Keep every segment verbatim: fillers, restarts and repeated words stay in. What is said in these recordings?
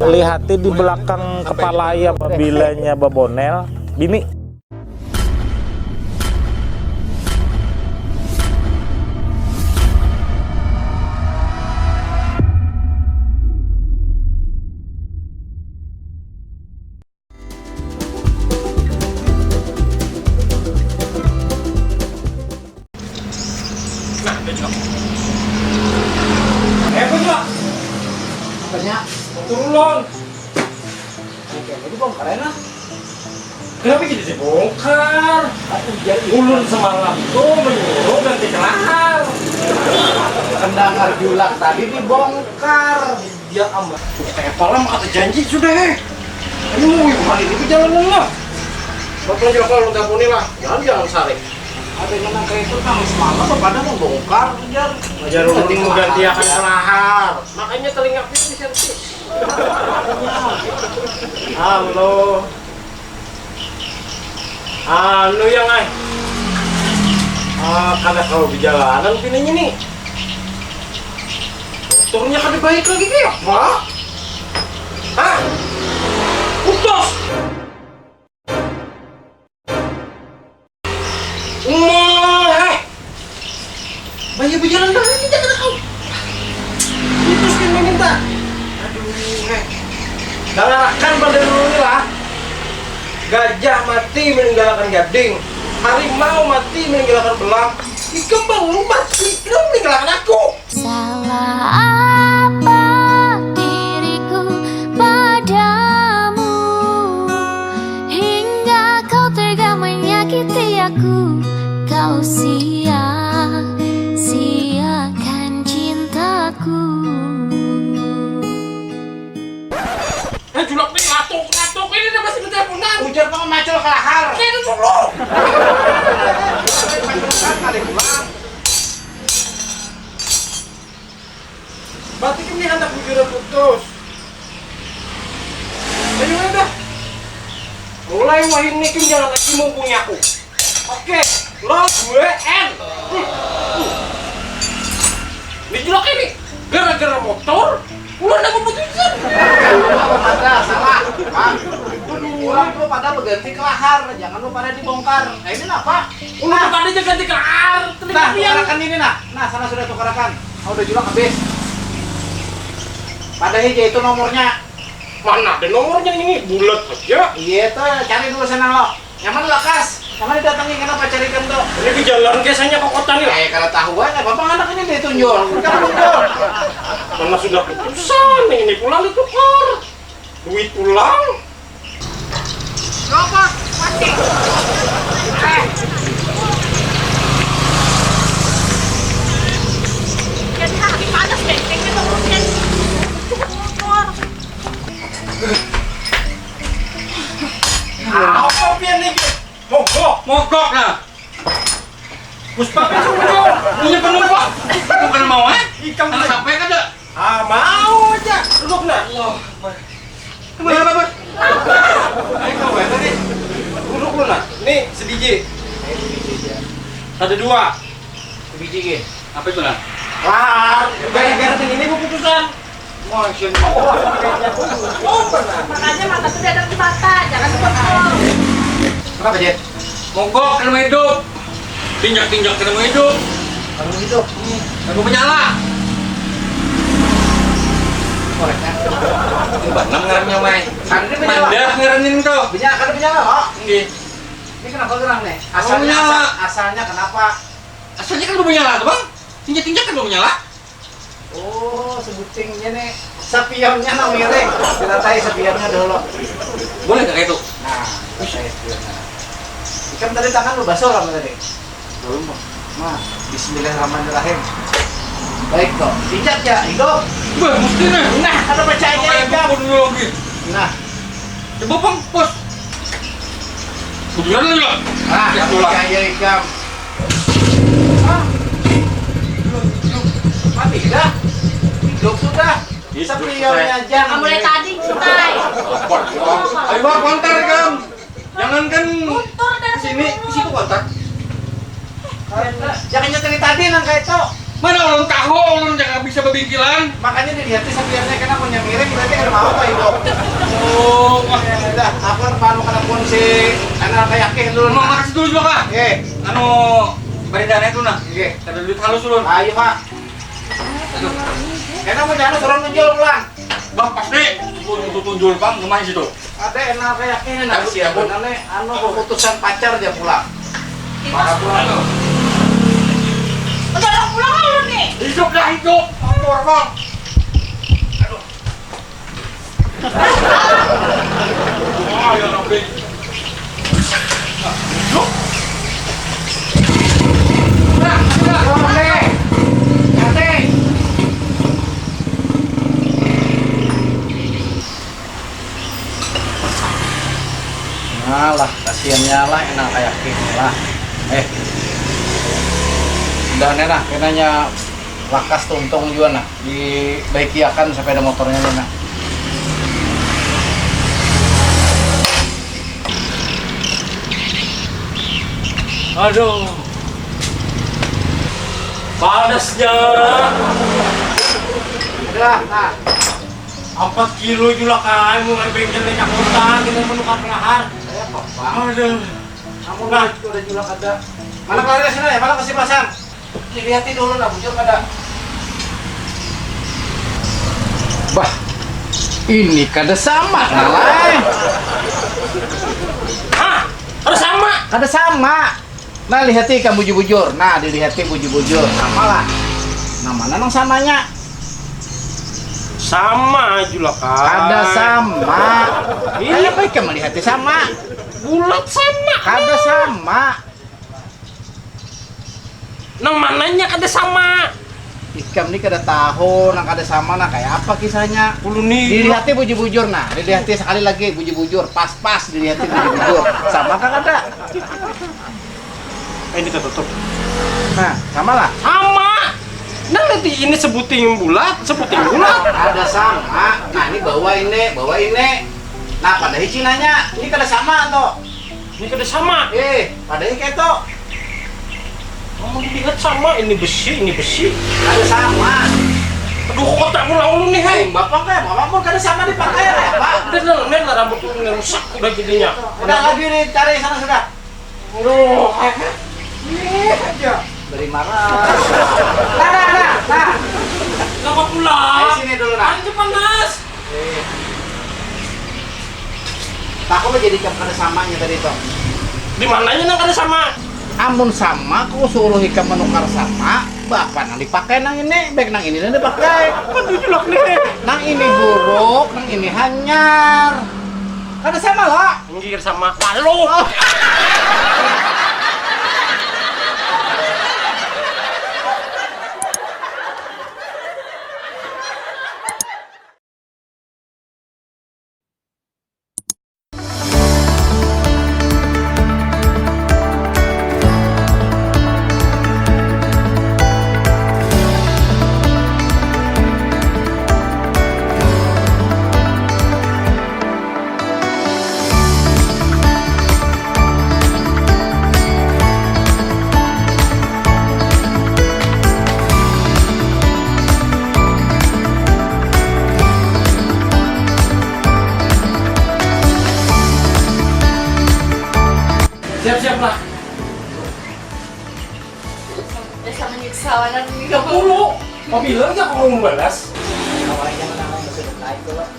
Lihati di belakang kepala ya, apabila nya babonel, bini. Nah, ada juga. Eh, apa juga? Apanya? Turun. Oke, jadi bongkar ya, nah. Kenapa jadi dibongkar? Aku jadi ulun semalam tuh menyuruh ganti kelahar. Kendangar julak tadi dibongkar. Ya amat. Kayak palam kata janji sudah, eh. Aduh, hari ini perjalanan lah. Bapak juga kalau udah puni lah, jangan jangan sarik. Ada yang nang kayak itu, kang, semalam apa pada membongkar, ujar. Ajar ulun menggantiakan kelahar. Makanya telinga pian diservis. Halo. Anu yang ai. Ah, kada kalau di jalanan pinanya nih. Motornya kada baik lagi kayak apa? Hah? Putus. Umah, eh. Banyak berjalan lagi jangan kau. Putus yang meminta. Aduh, eh. Dangarakan pada dulu lah. Gajah mati meninggalkan gading. Harimau mati meninggalkan belang. Ikam bangun mati, ikam meninggalkan aku. Salah apa diriku padamu hingga kau tega menyakiti aku? Kau sia-siakan cintaku. Eh, julak nih, latuk, latuk. Ini udah masih berteleponan. Ujar kamu macul kelahar. Ini dulu. Macul kan kali pulang. Berarti kini handak bujuran putus. Ayo dah. Mulai wahini kim jangan lagi menghubungi aku. Oke, lo gue N. Hmm. Hmm. Ini julak ini gara-gara motor. Ulun nang keputusan. Ada salah, Bang. Orang tuh pada berganti kelahar, jangan lu pada dibongkar. Nah, ini apa? Ulun pada jangan dikelar. Nah, tukarakan ini nah. Nah, sana sudah tukarakan. Oh, udah julak habis. Pada aja itu nomornya. Mana ada nomornya ini? Bulat aja. Iya tuh, cari dulu sana lo. Nyaman lakas. Nyaman didatangi, kenapa carikan tuh? Ini di jalan biasanya ke kota nih lah. Eh, kalau tahuan apa bang anak ini ditunjuk. Kita tunjuk. Mana sudah putusan ini pulang ditukar. Duit pulang. Coba, mati. Eh. Jadi hari panas bentengnya tuh, Bos, kan. Motor. Apa pian nih? Mogok. Mogok nah. Puspa kan sudah. Punya penumpang. Bukan mau eh? Ikam anak sampai kada? Ah, mau aja. Duduk nah. Allah Akbar. Kenapa, Bos? Ayo kau bayar tadi. Duduk lu nah. Nih sebiji. Ada dua. Sebiji gini. Apa itu nah? Wah, gara-gara ini keputusan. Makanya mata tuh diadap di mata, jangan di botol. Kenapa, Jet? Mogok kada mau hidup. Tinjak-tinjak kada mau hidup. Kada mau hidup. Hmm. Kada mau menyala. Koreknya. Ini banam ngarannya, Mai. Kada menyala. Mandah ngarannya tuh. Menyala, kada menyala, Pak. Nggih. Ini kenapa gerang nih? Asalnya, asal, asalnya kenapa? Asalnya kan menyala tuh, Bang. Tinjak-tinjak kan mau menyala. Oh, sebutingnya nih. Sapionnya nang miring. Kita tahu sapionnya dulu. Boleh nggak itu? Nah, kita tahu sapionnya. Ikam tadi tangan lu basah lah tadi. Belum, Bang. Nah, bismillahirrahmanirrahim. Baik toh. Injak ya, hidup. Bah, mesti nih. Nah, ada percaya ya, Ikam. Dulu lagi. Nah. Coba, Bang, pos. Bujuran lu ya? Nah, ada percaya, Ikam. Mati dah. Hidup sudah. Sampai aja. Mulai tadi nguntai. Ayo bawa konter, Kam. Jangan kan di sini, di situ konter. Jangan nyeteri tadi nang kayak itu. Mana ulun tahu, ulun jangan bisa Pingkilan. Makanya dilihat sih sapiannya kena punya miring berarti ada mau apa itu. Oh, wah. Dah, aku harus panu kena pun si Anal kayak dulu. Mau makasih dulu juga kak. Eh, anu, bari dana itu nah. Iya. Ada duit halus ulun. Ayo pak. Aduh. Kena punya anu suruh nunjul pulang. Bah pasti. Aku tunjul bang rumah situ. Ada enal kayak ini nah. Aduh, ya, Bu. Sebenarnya anu keputusan pacar dia pulang. Maka pulang tuh. Udah orang pulang lalu nih. Hidup dah hidup. Kompor bang. Aduh. Wah ya Rabbi. Hidup. Nah, nah, nah. Nah lah, kasihannya lah, enak kayak gini lah. Eh, udah nih nah, kenanya lakas tuntung juga nah, dibaikiakan sepeda motornya nih nah. Aduh, panasnya. Udah, nah. Empat kilo julakan, mulai bengkel naik kota, kita menukar pelahar. Kayak apa? Aduh. Kamu lah, itu ada julak ada. Mana keluarga sini ya? Mana kasih pasang? Dilihatin dulu lah, bujur kada. Bah, ini kada sama, nalai. Hah? Harus sama? Kada sama. Nah, lihati ikam bujur-bujur. Nah, dilihati bujur-bujur. Sama lah. Nah, mana nang samanya? Sama aja lah, Kak. Kada sama. Ih. Kenapa ikam melihati sama? Bulat sama. Kada sama. Nang mananya kada sama? Ikam ni kada tahu, nang kada sama, nah, kaya apa kisahnya? Ulun ni. Dilihati bujur-bujur, nah. Dilihati sekali lagi, bujur-bujur. Pas-pas dilihati bujur-bujur. Sama kah kada? Eh, ini tertutup. Nah, sama lah. Sama. Nah, nanti ini sebuting bulat, sebuting bulat. Ada sama. Nah, ini bawa ini, bawa ini. Nah, pada cinanya, ini kada sama tuh. Ini kada sama. Eh, pada itu. Kamu dilihat sama, ini besi, ini besi. Kada sama. Aduh, kota pulang lu nih, hai. Bapak kayak bapak pun kada sama dipakai ya, Pak. Udah, udah, udah, rambut lu rusak udah jadinya. Udah lagi nih, cari sana sudah. Aduh. Ini aja. Beri marah. Nah, nah, nah, nah. Kenapa pulang? Ayo sini dulu, nah. Ayo, panas. Eh. Aku menjadi ikam kada samanya tadi tuh. Di mananya nang kada sama? Amun sama, aku suruh ikam menukar sama. Bapak nang dipakai nang ini, baik nang ini nang dipakai. Kan tujuh lah nih. Nang ini buruk, nang ini hanyar. Kada sama lah. Minggir sama lalu. Siap-siap lah. Biasa menyiksa banar ini kamu. Dulu, mau bilang ya kamu membalas. Awalnya menang yang sudah naik tuh loh.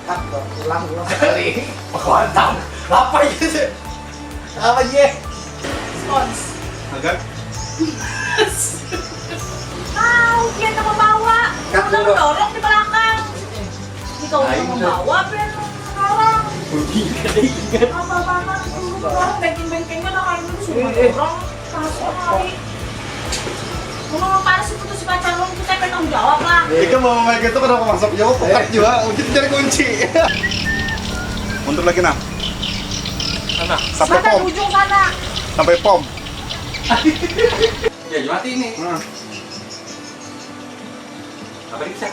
Hah, ulang, ulang sekali. Mantap. Apa gitu? Apa ye? Spons. Agak. Tahu dia tak membawa. Kak, udah dulu. Dorong di belakang. Jika udah membawa, ben sekarang. Apa banget? Dorong bengkeng-bengkengnya udah kayak gitu, suruh dorong. Langsung kali. Ngomong panas itu tuh si pacar lu, kita pengen tanggung jawab lah. Iya. Jika mau main gitu kenapa masuk jawab, pekat juga. Mungkin cari kunci. Mundur lagi nah. Sana. Sampai sana, pom. Di ujung sana. Sampai pom. Ya, mati ini. Nah. Apa ini bisa?